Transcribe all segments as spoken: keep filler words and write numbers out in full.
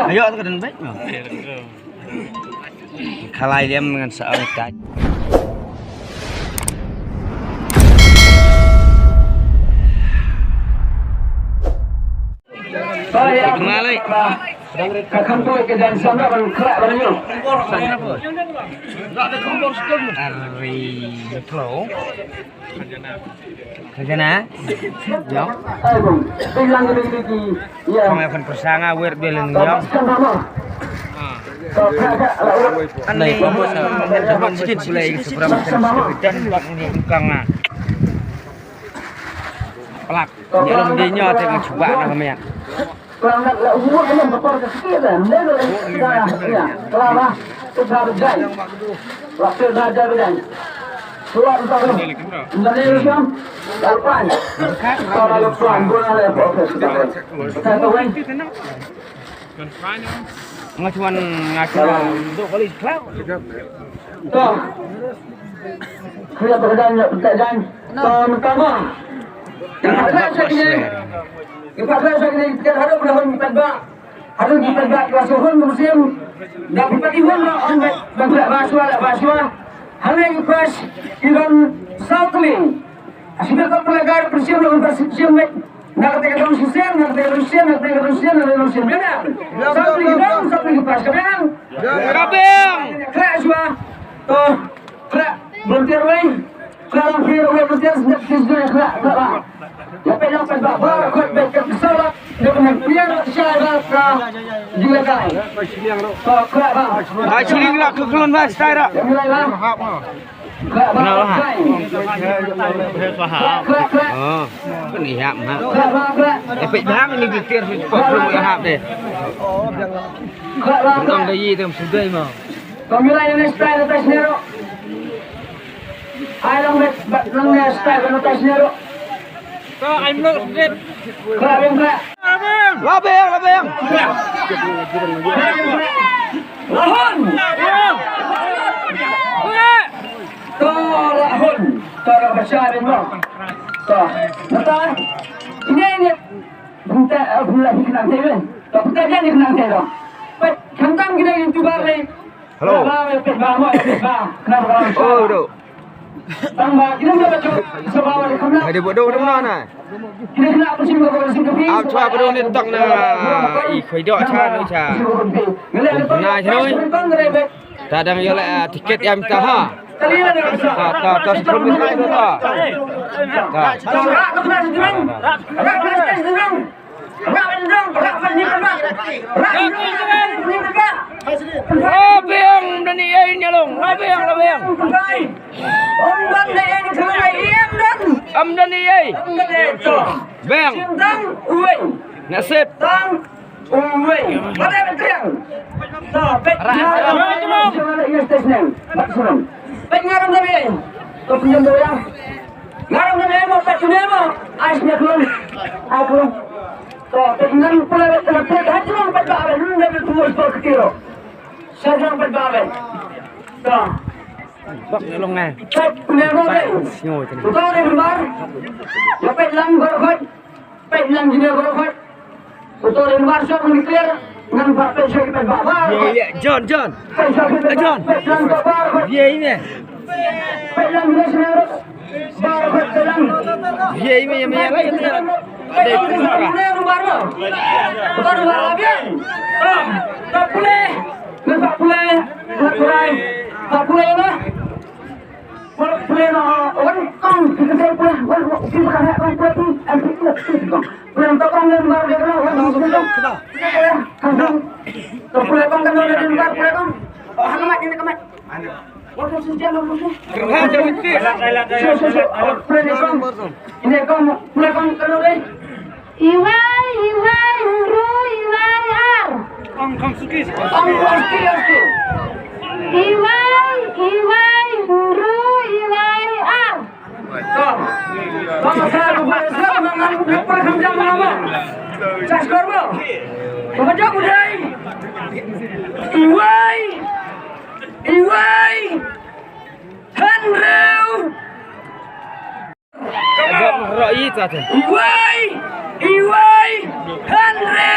Ayo, ka dang baik. Khalai liam ngan sa ang tai. Kemana? Ka kham tu ke jan sam ban khlak ban nyu. Ari. Khajana. Yo. Ai bang. Bilang ni ni. Ya. Kong akan persanga wer belen yo. Kan nama. Kan ni. Kan sikit bulai seberang kan. Kan ni kang ah. Pelak. Nya long dei nyo te ngan cuba na kamian. Pelak nak la umur kena bakar ke sikit dah. Nda la dah. Ya. Kelapa. Sudah berjaya. Waktu dah jadi dan. Surat entah tu. Nda ni macam. Lalu pan. Kalau lalu pan, guna le proses. Satu win. Nga cuman nga cuman duk kali kelak. To. Khuya berdan, berdan. To, mentama. Yang pertama saya kini. Yang pertama saya kini, kita harap dah hon empat ba. Harap empat ba, kelas hon musim. Dah empat ihun lah, on, dah, dah, dah, basua, dah, basua. Hanya ipas, iban, cycling. Sida ka pelagar persiam lawan persiam met. Na kata ka dong sisen, na kata ka dong sisen, na kata ka dong sisen, na kata ka dong sisen. Biang. Satu lagi dong, satu lagi pas. Ka biang. Ka biang. Khlak shuwa. To, khlak volunteer wei. Khlak volunteer wei, volunteer sejak sejak khlak, khlak ba. Ya pei lang pei ba ba, kot bet ka pesawat. Dia kena biar syara ka julakai. To, khlak ba. Ba shilling la ka klon ba, stai ra. Ya mulai ba. Kenal ha. Oh, kan iya mah. Eh, pek bang ini dikir sih, kok belum ya hap deh. Bukan dah iya tu sudah mah. Pemilai ini style atas nero. Ai long bet bat long ne style atas nero. Ka ai mlok sdit. Khlak beng khlak. Labeng, labeng. Lahun. To lahun. To la bacha beng mo. To. Nata. Ini ini. Benta bula hi kenang te. To benta dia ni kenang te to. Pet khantam kita YouTuber ni. Hello. Ba ba pet ba mo pet ba. Kenapa? Oh, dok. Hai, dia buat dong, dong, na. Ap chwa ba dong ni tak na i khoi dok cha, ni cha. Na cha noi. Ta dang ïa la, ah, tiket ïa mynta ha. Ta, ta, ta, ta, ta. Labeng, ym don ei ei, Nyalong. Labeng, labeng. Ym don ei ei. Beng. Nasib. Pet ngaram kami. Ko pinjam doya. Ngaram kami mo, pet kami mo. Ais nya klon. Ai klon. To, pet ngan pula pet pet hati mo pet ba. Nun da tu mo ko kiro. Sa jong pet ba. To. Bak ni long eh. Pet kami mo. Sngoi tani. To ni bar. Ya pet lang bar khot. Peit lang jingïaroh khot. Uto ri wan shop ngi clear. Ngan ba peit shop peit ba ba. Ye, ye, John, John. Peit shop peit ba. John. Peit lang ba ba khot. Ye, ine. Peit lang jingïaroh ba khot peit lang. Ye, ime, ime, ye, ye, ye. Ade, ine ru ba ru. Uto ru ba bien. Ba pule. Ngan ba pule. Ba pule. Ba pule na. Pule na, wan kong, kita pule, wan, kita kong pule tu, em, pule tu kong. Pule tu kong, wan, wan, wan, wan, wan, wan. Kong, kong. Pule kong, kong, wan, wan, pule kong. Oh, hang mat, ini kamat. Wan, wan, sini, wan, wan, sini. Sio, sio, sio. Pule ni kong. Ini kong, pule kong, kong, wan. Iwei, iwei, hynriew, iwei, ar. Ong kong suki. Ong kong suki, suki. Iwei, iwei, hynriew, iwei, ar. To. Bang sa lu ba sa mangan lu pa kham jam ma. Sa skor mo. Ba jam u dei. Iwei. Iwei. Hynriew. Iwei, iwei, hynriew.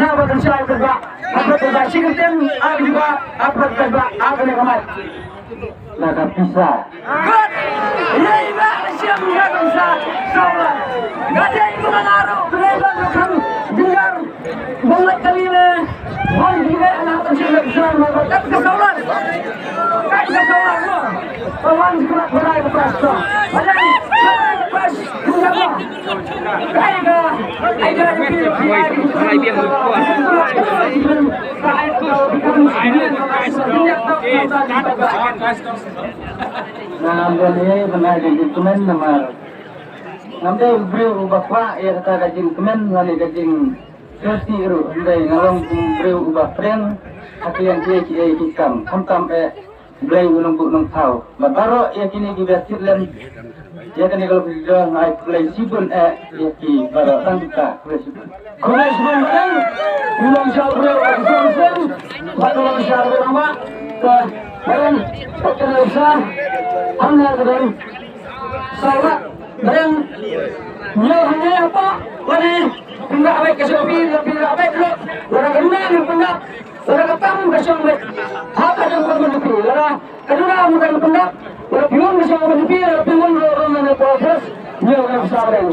khnang ba kan shai kyrpad, hapdeng kyrpad shi kyntien, ar kyrpad, hapdeng kyrpad, ar kane ka mic. Na ka pisa. Good. Ïa i ba ka shem ïa ka pisa. Sawa. Nga dei kumno nga ruh, kane ba ka khang jingjar. Bang lait kali ne. Bang jingjar anak kecil lait jam, maka kat ka sawa. Kat ka sawa, no. Pawan jingjar berai lepas, no. Pawan jingjar lepas. Jingjar, no. Namar ba ngi ban ai ka jingkmen namar ngam dei u briew uba kwah ïa kata ka jingkmen lane ka jingsngewsih ruh, hynrei nga long u briew uba pyrshang ha ka liang kiei kiei ki kam, khamtam eh Blei u nongbuh nongthaw. Bad baroh ïa kine kiba ïakhih lem ïa kane ka lucky draw, nga ai khublei shibun eh ïa ki baroh tang kita, khublei shibun. Khublei shibun khublei. Ngi long sha u briew ka song song. Bad ngi long sha u briew ma ka bayan ka kane sa. Hangna ka don. Sawa breng. Ñiew hangne apa? Lane pyndah beit ka shopi, lane pyndah beit lo. Lane ka duna ngi pyndah. Lada ka tam ka shong beit. Hap ka jong ka mendpi. Lada ka duna mu kan pyndap. Lada piun ka shong beit pi. Lada piun ro ro na ne po pres. Ñiew na sa reng.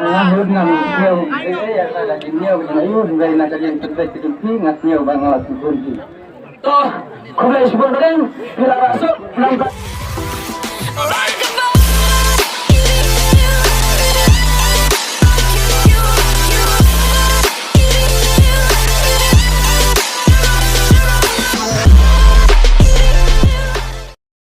Na hud na ñiew. Ïa lada ñiew na yu ngai na ka jeng tebet tebet pi ngat ñiew ba nga la tebun pi. To, khublei shibun reng. Phi la rasuk nampak.